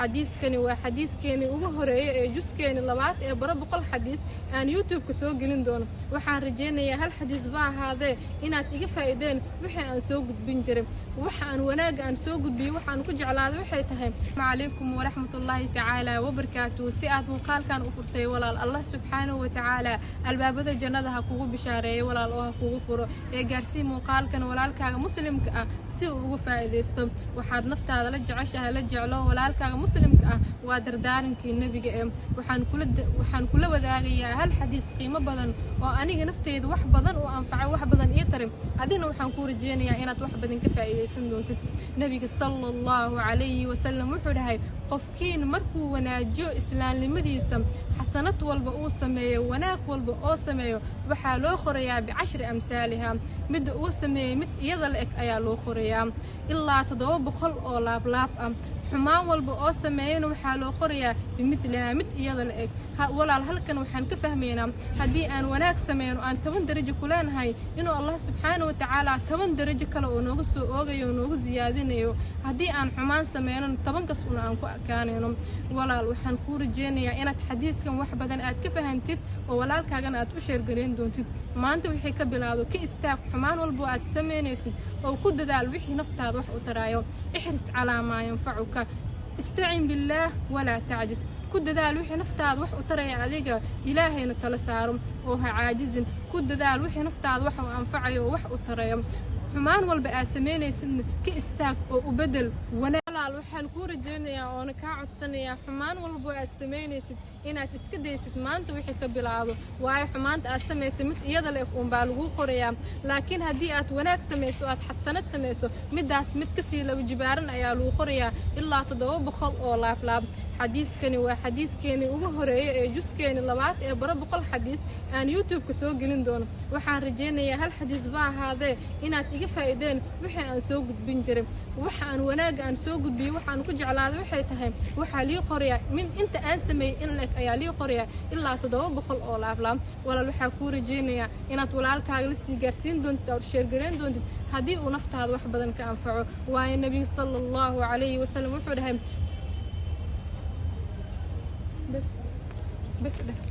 Xadiiskani waa xadiiskeeni ugu horeeya ee juskeeni labaad ee Baro 100 Xadiis aan YouTube-ka soo gelin doono. Waxaan rajaynayaa, hal xadiis ba ahaadee, inaad iga faa'iideen wixii aan soo gudbin jiray. Waxa aan wanaagga aan soo gudbiyey, waxaan ku jeclaaday waxay tahay. Calaykum waraxmatullaahi tacaala wabarakaatuhu. Si aad muuqaalkan u furtay, walaal, Allah subxaanahu watacaala albaabada jannada ha kugu bishaareeyo, walaal, oo ha kugu furo. Ee gaarsii muuqaalkan walaalkaaga muslimka ah si uu ugu faa'iidaysto. Waxaad naftaada la jeceshahay la jeclo walaalkaaga muslimka ah, waa dardaarankii nebiga. Ee waxaan kula wadaagayaa hal xadiis qiimo badan oo aniga nafteyda wax badan u anfacay, wax badan ii taray. Adina waxaan kuu rajeynayaa inaad wax badan ka faa'iidaysan doontid. Nebiga sala Allahu calayhi wasalam wuxuu dhahay: "Qofkiin markuu wanaajiyo islaamnimadiisa, xasanad walba uu sameeyo, wanaag walba oo sameeyo, waxaa loo qorayaa bicashri amsaaliha." Midda uu sameeyey mid iyada la eg ayaa loo qorayaa, ilaa 700 oo laablaab ah. Xumaan walba oo sameeyana waxaa loo qorayaa bimithlihaa, mid iyada la eg. Walaal, halkan waxaan ka fahmaynaa haddii aan wanaag sameyno, aan 10 darajo ku leenahay, inuu Allah subxaana wa tacaala 10 darajo kale oo nooga soo oogayo oo nooga siyaadinayo. Haddii aan xumaan sameynona, tobankas una aan ku ekaanayno. Walaal, waxaan kuu rajeynayaa inaad xadiiskan wax badan aad ka fahantid oo walaalkaagana aad u share-gareyn doontid. Maanta wixii ka bilaado, ka istaag xumaan walbo aad samaynaysid oo ku dadaal wixii naftaada wax u taraayo. Ixris calaa maa yanfacuka, istacin billaah walaa tacjis. Ku dadaal wixii naftaada wax u taraya adiga, Ilaahayna tala saaro oo ha caajizin. Ku dadaal wixii naftaada wax u anfacayo oo wax u tarayo. Xumaan walba aad samaynaysidna ka istaag oo u bedel walaal, waxaan kuu rajaynayaa oona kaa codsanayaa xumaan walbo aad samaynaysid inaad iska daysid maanta wixii ka bilaabo, waayo xumaanta aad samaysay mid iyada la eg uunbaa laguu qorayaa. Laakiin haddii aad wanaag samayso, aad xadsanad samayso, middaas mid kasii laba jibaaran ayaa lagu qorayaa, ilaa 700 oo laablaab. Xadiiskani waa xadiiskeeni ugu horeeya ee juskeeni labaad ee Baro 100 Xadiis aan YouTube-ka soo gelin doono. Waxaan rajaynayaa, hal xadiis ba ahaadee, inaad iga faa'iideen wixii aan soo gudbin jiray. Waxa aan wanaagga aan soo gudbiyey, waxaan ku jeclaaday waxay tahay waxaa lii qorayaa min inta aan sameeyey in la eg ayaa lii qorayaa, ilaa 700 oo laablaab. Walaal, waxaa kuu rajaynayaa inaad walaalkaaga la sii gaarsiin doontid aad share-gareyn doontid haddii uu naftaada wax badan ka anfaco, waayo Nebiga sala Allahu calayhi wasalam wuxuu dhahay. Bes bes dheh.